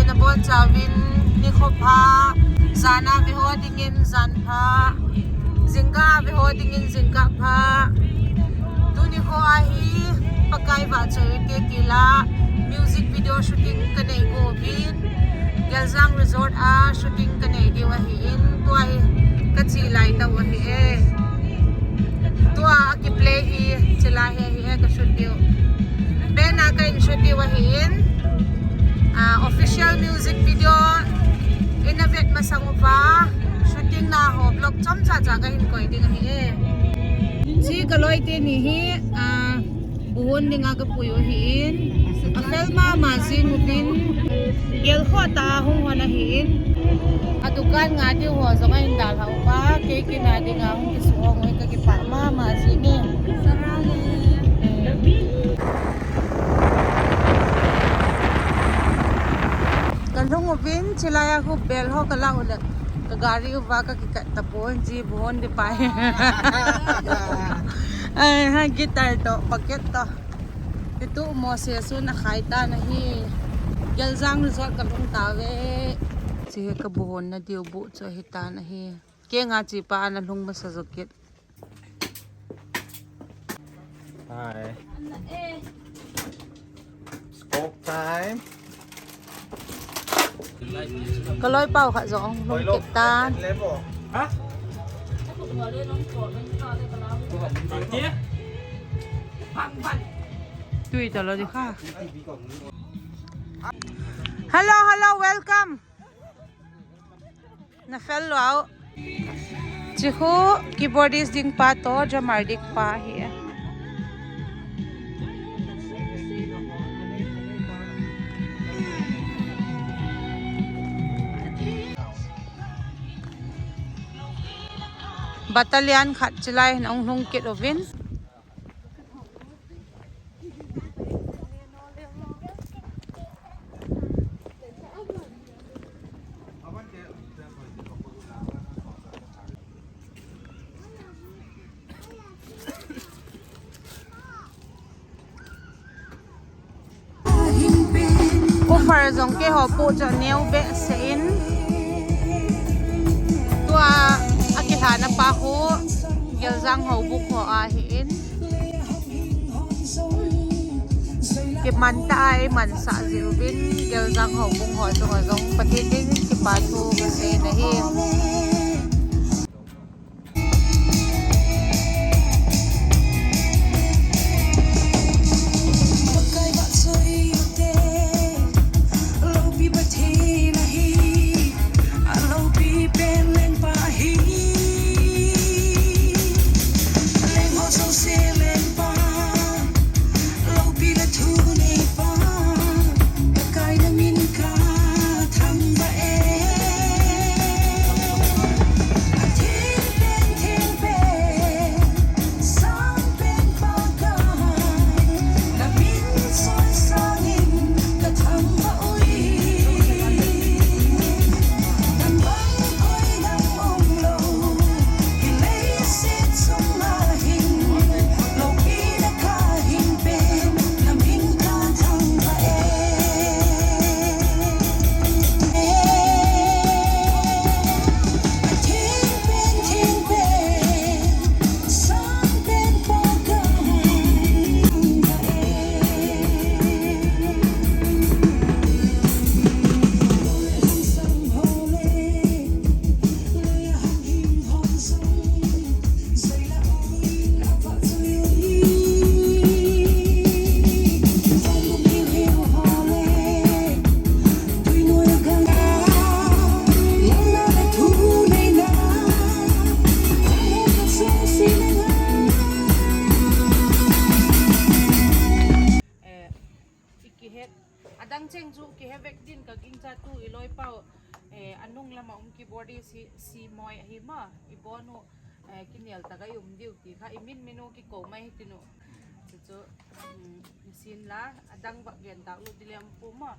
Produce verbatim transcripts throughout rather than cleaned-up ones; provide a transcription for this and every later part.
Nabonchauvin nikho pha, jana veho dingin jan pha, jingkah veho dingin jingkah pha. Tuni kho ahi, Pakai vahchoi te tila music video shooting kanei uvin, Geljang Resort a shooting kanei diu ahin, tua hi kache lai tau ahi e. Tua akiplay hi, chila hi ahi e, kashoot diu. Band a ka in shoot diu ahin, ah, official music video ina vet masang uva, shooting na ho vlog chomcha cha kahin koi ding ahi e. Chi kaloi teni hi, ah, buhon dinga kapui u ahin. Afel mama jing uvin. Gel kho ta hung hon ahin. Adukan nga diu ho jong ahin dalha uva. Kei kina dinga hung kisuhong u kakipah mama jing e. Kalhung uvin, chilai a khu bel ho kalah u le, kagari uva kakikat tapon, chi buhon di pai. Ai, ha guitar to, bucket to. Itu Moses un akhai tan ahi. Geljang Resort kalhung tauve. Chi hi kabuhon na diu bu chu ahi tan ahi. Kenga chi pa ana lhung masa jo kit. Hi. Smoke time. Kaloi pau khat jong lhung kit tan. Level. Ha? Tui ta lo di kha. Hello, hello, welcome. Na fel lou. Chi khu keyboardist ding pa to, drummer ding pa hi. Battalion khat chilai hin ahung lhung kit uvin. Offer jong keiho pu chu neo behseh in. Tua akilhana pa khu Geljang houbung ho ahin. Kiman tah a eimansah jeh uvin Geljang houbung ho chunga jong Pathen in kipa thu kasei nahi. Eh, i kihet, adang cheng chu kihe vek din ka gingcha tu i loipau, eh, anung lama um keyboardist hi, Simoi ahi ma, i bonu, eh, kinel taka i um diu ti kha, i min minu kikou mai hi tinu. Chu chu, um, nisin la, adang vak gen tak lut di lem pu ma.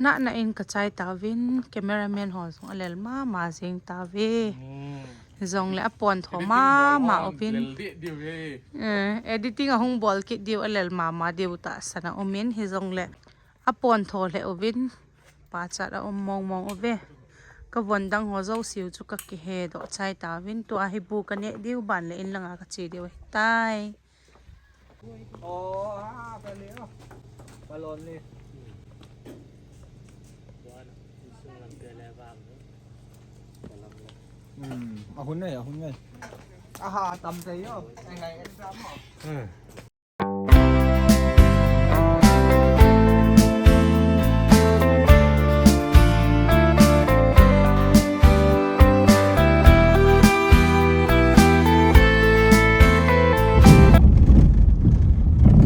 Nahna in kachai tauvin, cameraman ho jong alel mama jeng tauve. Hijongle apontho mama uvin. Eh, editing ahung bol kit diu alel mama diu tahsan aumin, hijongle apontho lheh uvin. Pachat aum mong mong uve. Kavon dang ho jouse u chu kakihedoh chai tauvin. Tua hi bu kaneh diu ban le in langa kache diu ahitai. Ahun ngai, ahun ngai. Aha, tam thei o. Ngai ngai exam o.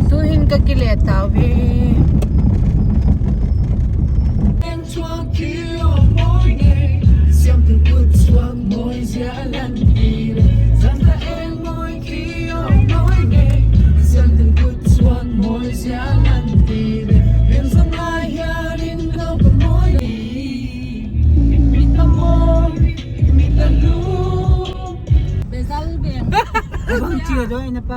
Tuhin kakile tauve. Bezal beng. Abang chia jo ina pa.